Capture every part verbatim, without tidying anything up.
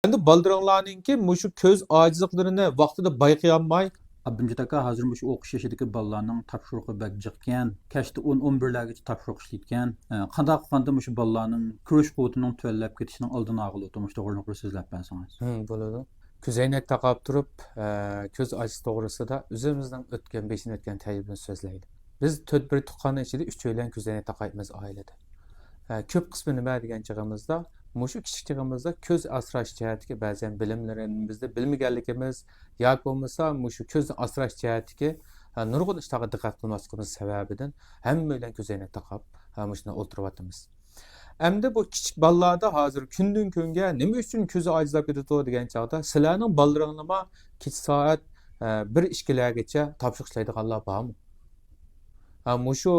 ئەمدى بالىلىرىڭلارنىڭكى مۇشۇ كۆز ئاجىزلىقلىرىنى ۋاقتىدا بايقىيالماي، ئابدۇمجىت ئاكا، ھازىر مۇشۇ ئوقۇش يېشىدىكى بالىلارنىڭ تاپشۇرۇقى بەك جىقكەن، كەچتە ئون، ئون بىرلەرگىچە تاپشۇرۇق ئىشلەيدىكەن. ئە، قانداق قىلغاندا مۇشۇ بالىلارنىڭ كۆرۈش قۇۋۋىتىنىڭ تۆۋەنلەپ كېتىشىنىڭ ئالدىنى ئالغىلى بولىدۇ؟ مۇشۇ توغرىلىق بىر سۆزلەپ بەرسىڭىز. ھىم، بولىدۇ. كۆزەينەك تاقاپ تۇرۇپ، ئە، كۆز ئاجىزلىقى توغرىسىدا ئۆزىمىزنىڭ ئۆتكەن، بېشىدىن ئۆتكەن تەجرىبىمىزنى سۆزلەيلى. بىز تۆت، بىر تۇغقاننىڭ ئىچىدە ئۈچەيلەن كۆزەينەك تاقايمىز ئائىلىدە. ئە، كۆپ قىسمى نېمە دېگەن چېغىمىزدا، مۇشۇ كىچىك چېغىمىزدا كۆز ئاسراش جەھەتتىكى بەزەن بىلىملىرىمىزنى بىلمىگەنلىكىمىز ياكى بولمىسا مۇشۇ كۆزنى ئاسراش جەھەتتىكى، ئە، نۇرغۇن ئىشلارغا دىققەت قىلماسلىقىمىز سەۋەبىدىن ھەممەيلەن كۆزەينەك تاقاپ، ئە، مۇشۇنداق ئولتۇرۇۋاتىمىز. ئەمدى بۇ كىچىك بالىلاردا ھازىر كۈندىن كۈنگە نېمە ئۈچۈن كۆزى ئاجىزلاپ كېتىدۇ دېگەن چاغدا، سىلەرنىڭ بالىلىرىڭلارمۇ كېچە سائەت، ئە، بىر، ئىككىلەرگىچە تاپشۇرۇق ئىشلەيدىغانلار بارمۇ؟ ھە، مۇشۇ،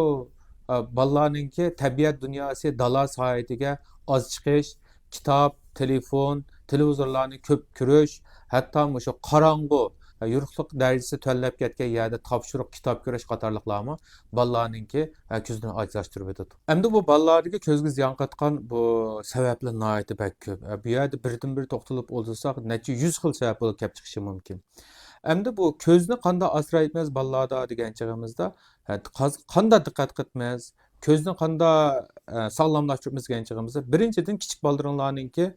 ئە، بالىلارنىڭكى تەبىئەت دۇنياسى، دالا ساياھىتىگە ئاز چىقىش، كىتاب، تېلېفون، تېلېۋىزورلارنى كۆپ كۆرۈش، ھەتتا مۇشۇ قاراڭغۇ، ئە، يورۇقلۇق دەرىجىسى تۆۋەنلەپ كەتكەن يەردە تاپشۇرۇق، كىتاب كۆرۈش قاتارلىقلارمۇ بالىلارنىڭكى، ئە، كۆزىنى ئاجىزلاشتۇرۇۋېتىدۇ. ئەمدى بۇ بالىلاردىكى كۆزگە زىيان قاتقان بۇ سەۋەبلەر ناھايىتى بەك كۆپ. ئە، بۇ يەردە بىردىن بىر توختىلىپ ئولتۇرساق، نەچچە يۈز خىل سەۋەب بولۇپ كەپ چىقىشى مۇمكىن. ئەمدى بۇ كۆزنى قانداق ئاسرايمىز بالىلاردا دېگەن چېغىمىزدا، ھە، قاز-، قانداق دىققەت قىلىمىز، كۆزنى قانداق، ئە، ساغلاملاشتۇرىمىز دېگەن چېغىمىزدا، بىرىنچىدىن، كىچىك بالىلىرىڭلارنىڭكى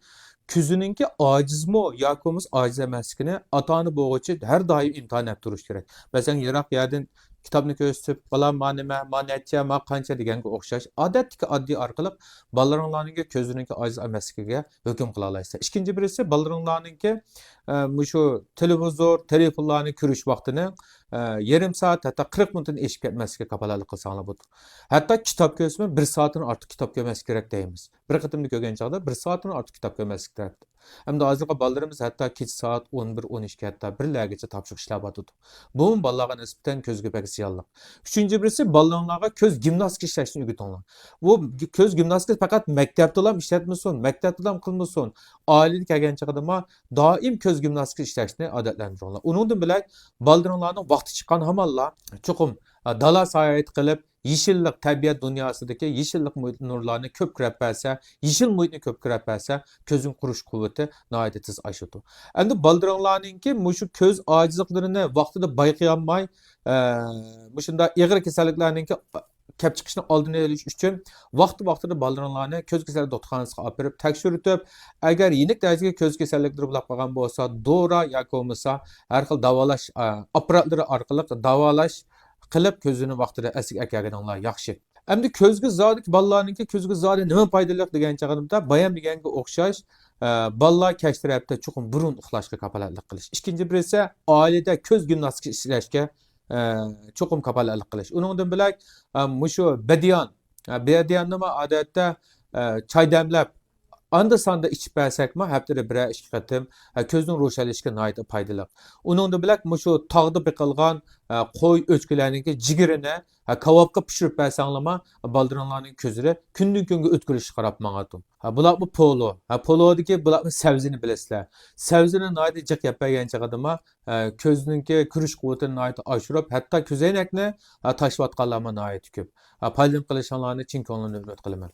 كۆزىنىڭكى ئاجىزمۇ ياكى بولمىسا ئاجىز ئەمەسلىكىنى ئاتا-ئانا بولغۇچى ھەر دائىم ئىمتىھان ئېلىپ تۇرۇش كېرەك. مەسىلەن، يىراق يەردىن كىتابنى كۆرسىتىپ، «بالام، ما نېمە، ما نەچچە، ما قانچە» دېگەنگە ئوخشاش ئادەتتىكى ئاددىي ئارقىلىق بالىلىرىڭلارنىڭكى كۆزىنىڭكى ئاجىز ئەمەسلىكىگە ھۆكۈم قىلالايسىلەر. ئىككىنچى بىرسى، بالىلىرىڭلارنىڭكى، ئە، مۇشۇ تېلېۋىزور، تېلېفونلارنى كۆرۈش ۋاقتىنى، ئە، يېرىم سائەت، ھەتتا قىرىق مىنۇتتىن ئېشىپ كەتمەسلىكىگە كاپالەتلىك قىلساڭلار بولىدۇ. ھەتتا كىتاب كۆرسىمۇ بىر سائەتتىن ئارتۇق كىتاب كۆرمەسلىك كېرەك دەيمىز. بىر قېتىمدا كۆرگەن چاغدا بىر سائەتتىن ئارتۇق كىتاب كۆرمەسلىك كېرەك. ئەمدى ھازىرقى بالىلىرىمىز ھەتتا كېچە سائەت ئون بىر، ئون ئىككى، ھەتتا بىرلەرگىچە تاپشۇرۇق ئىشلەۋاتىدۇ. بۇمۇ بالىلارغا نىسبەتەن كۆزگە بەك زىيانلىق. ئۈچىنچى بىرسى، بالىلىرىڭلارغا كۆز گىمناستىكا ئىشلەشنى ئۆگىتىڭلار. بۇ كۆز گىمناستىكىسى پەقەت مەكتەپتىلا ئىشلەتمىسۇن، مەكتەپتىلا قىلمىسۇن، ئائىلىگە كەلگەن چېغىدىمۇ دائىم كۆز گىمناستىكا ئىشلەشنى ئادەتلەندۈرۈڭلار. ئۇنىڭدىن بۆلەك بالىلىرىڭلارنىڭ ۋاقتى چىققان ھامانلا چوقۇم، ئە، دالا ساياھىتى قىلىپ، يېشىللىق، تەبىئەت دۇنياسىدىكى يېشىللىق مۇھىت، نۇرلارنى كۆپ كۆرۈپ بەرسە، يېشىل مۇھىتنى كۆپ كۆرۈپ بەرسە، كۆزنىڭ قورۇش قۇۋۋىتى ناھايىتى تېز ئاشىدۇ. ئەمدى بالىلىرىڭلارنىڭكى مۇشۇ كۆز ئاجىزلىقلىرىنى ۋاقتىدا بايقىيالماي، ئە، مۇشۇنداق ئېغىر كېسەللىكلەرنىڭكى كەپ چىقىشىنىڭ ئالدىنى ئېلىش ئۈچۈن ۋاقتى ۋاقتىدا بالىلىرىڭلارنى كۆز كېسەللىك دوختۇرخانىسىغا ئاپىرىپ تەكشۈرتۈپ، ئەگەر يېنىك دەرىجىدىكى كۆز كېسەللىكلىرى بولۇپ قالغان بولسا، دورا ياكى بولمىسا ھەر خىل داۋالاش، ئە، ئاپپاراتلىرى ئارقىلىق داۋالاش قىلىپ، كۆزىنى ۋاقتىدا ئەسلىگە ئەكەلگىنىڭلار ياخشى. ئەمدى كۆزگە زادىكى بالىلارنىڭكى كۆزگە زادى نېمە پايدىلىق دېگەن چاغدا، بايام دېگەنگە ئوخشاش، ئە، بالىلار كەچ تەرەپتە چوقۇم بۇرۇن ئۇخلاشقا كاپالەتلىك قىلىش. ئىككىنچى بىرسى، ئائىلىدە كۆز گىمناستىكا ئىشلەشكە، ئە، چوقۇم كاپالەتلىك قىلىش. ئۇنىڭدىن بۆلەك، ئە، مۇشۇ بەدىيان، ئە، بەدىياننىمۇ ئادەتتە، ئە، چاي دەملەپ، ئاندا-ساندا ئىچىپ بەرسەكمۇ، ھەپتىدە بىرەر ئىككى قېتىم، ئە، كۆزنىڭ روشەنلىشىشىگە ناھايىتى پايدىلىق. ئۇنىڭدىن بۆلەك مۇشۇ تاغدا بېقىلغان، ئە، قوي، ئۆچكىلەرنىڭكى جىگىرىنى، ھە، كاۋاپقا پىشۇرۇپ بەرسەڭلارمۇ، بالىلىرىڭلارنىڭ كۆزلىرى كۈندىن كۈنگە ئۆتكىلىشىشكە قاراپ ماڭىدۇ. ھە، بۇلارمۇ پولۇ. ھە، پولۇدىكى بۇلارمۇ سەۋزىنى بىلەسىلەر. سەۋزىنى ناھايىتى جىق يەپ بەرگەن چېغىدىمۇ، ھە، كۆزنىڭكى كۆرۈش قۇۋۋىتىنى ناھايىتى ئاشۇرۇپ، ھەتتا كۆزەينەكنى، ھە، تاشلىۋاتقانلارمۇ ناھايىتى كۆپ. ھە، پايدىلىنىپ قېلىشىڭلارنى چىن كۆڭلۈمدىن ئۈمىد قىلىمەن.